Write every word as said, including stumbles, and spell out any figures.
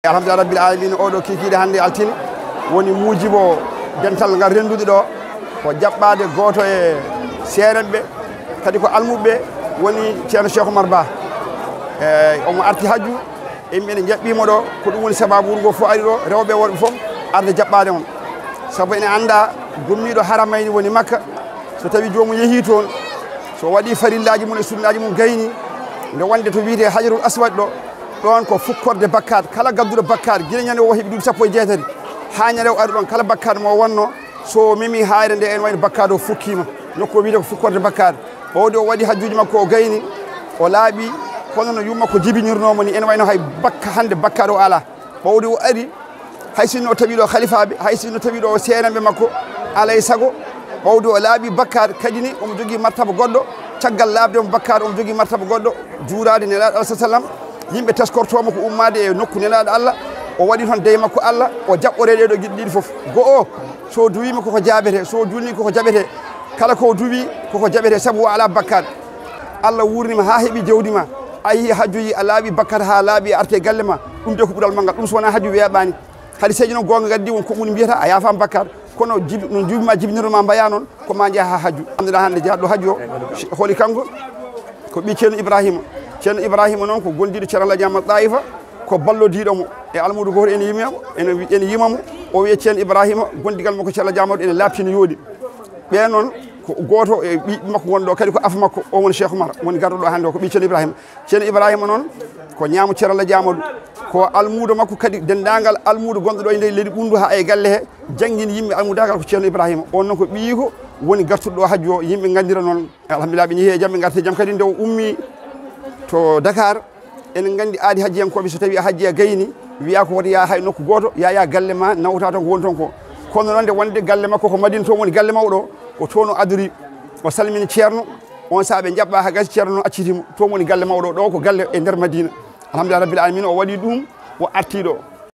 Alhamdulillah rabbil alamin, oɗo kikiiɗe hannde altine woni muujibo dental ngal renndude ɗo, ko jaɓɓaade gooto e seerenɓe, kadi ko almuɓɓe, woni Ceerno Cheikh Oumar Ba. Eyi, omo arti hajju, e minen jaɓɓiimo ɗo, ko ɗum woni sababu wuro ngo fof ari ɗo, rewɓe e worɓe fof arde jaɓɓaade on. Sabu ene annda gummiiɗo haramayni woni Makka, so tawi joomum yehii toon, so waɗi farillaaji mum e sunnaaji mum gayni, nde wonde to wiyetee Hajarul Aswad ɗo, ɗoon ko fukkorde bakkaat. Kala gadduɗo bakkaat, gila ñande o heɓi duuɓi sappo e jeetati, haa ñande o ari ɗoon, kala bakkaat mo wonno, so o memi haayre nde, ene wayno bakkaat o fukkiima. Nokku o wiyetee ko fukkorde bakkaat. Ɓawde o waɗi hajjuuji makko, o gayni, o laaɓi, kono no yumma ko jibinirnoomo ni, ene wayno hay bakka hannde bakkaat o alaa. Ɓawde o ari, hay sinno o tawi ɗo halifaaɓe, hay sinno tawi ɗo seerenɓe makko, alay sago, ɓawde o laaɓi bakkaat, kadi ni omo jogii martaba goɗɗo, caggal laaɓde omo bakkaat, omo jogii martaba goɗɗo, juuraade Nelaaɗo Allah sallam, yimɓe teskortoo mo ko ummaade e nokku Nelaaɗo Allah, o waɗi toon dey makko Allah, o jaɓɓoree ɗee ɗo geɗe ɗiɗi fof. Go'o, so o duwiima koko jaabetee, so o juulnii koko jaɓetee, kala ko o duwii koko jaɓetee, sabu o alaa bakkaat. Allah wuurni ma haa heɓi jawdi ma, a yehi hajjoyi, a laaɓi bakkaat haa laaɓi, a arti e galle ma, ɗum de ko ɓural manngal, ɗum so wonaa hajju weeɓaani. Hade seeƴi noon goonga gaddi won ko ɗum mbiyata a yaafaama bakkaat, kono jib-, no juubi ma jibinirno ma mbayaa noon, ko ma njaha haa hajju. Annduɗaa hannde jaaɗo hajju o, holi kanko? Ko ɓii Ceerno Ibrahima. Ceerno Ibrahima noon ko gondiiɗo Ceerno Alhaji Ahmad Tayifa, ko ballodiiɗo mo. E almuudo gooto ene yima mo, ene wi-, ene yima mo, o wiya Ceerno Ibrahima, gondigal makko Ceerno Alhaji Ahmadu ene laaɓti no yooɗi. Ɓe noon ko gooto e ɓiɓɓe makko wonɗo kadi ko afa makko, o woni Cheikh Oumar, woni garɗo ɗo hannde o, ko ɓii Ceerno Ibrahima. Ceerno Ibrahima noon ko ñaamo Ceerno Alhaji Ahmadu, ko almuudo makko kadi, denndaangal almuudo gonɗo ɗo e nder leydi Ɓunndu haa e galle he, janngini yimɓe almuudaagal ko Ceerno Ibrahima. On noon ko ɓiyiiko woni gartuɗo ɗo hajju o, yimɓe nganndira noon. Alhamdulillah, ɓe njehii e jam, ɓe ngarti e jam kadi. Nde o ummii to Dakar, enen nganndi aadi hajjiyankooɓe, so tawii a hajji a gayni, wiyaa ko wota yaa hay nokku gooto, yaa yaa galle ma, nawta toon ko woni toon ko. Kono noon nde wonde galle makko ko Madina, toon woni galle mawɗo o, ko toon o adori, o salmini Ceerno, on sahaa ɓe njaɓɓaa haa gasi, Ceerno noon acciti mo, toon woni galle mawɗo o, ɗo ko galle e nder Madina. Alhamdulillah rabbil alamin, o waɗi ɗum, o artii ɗo.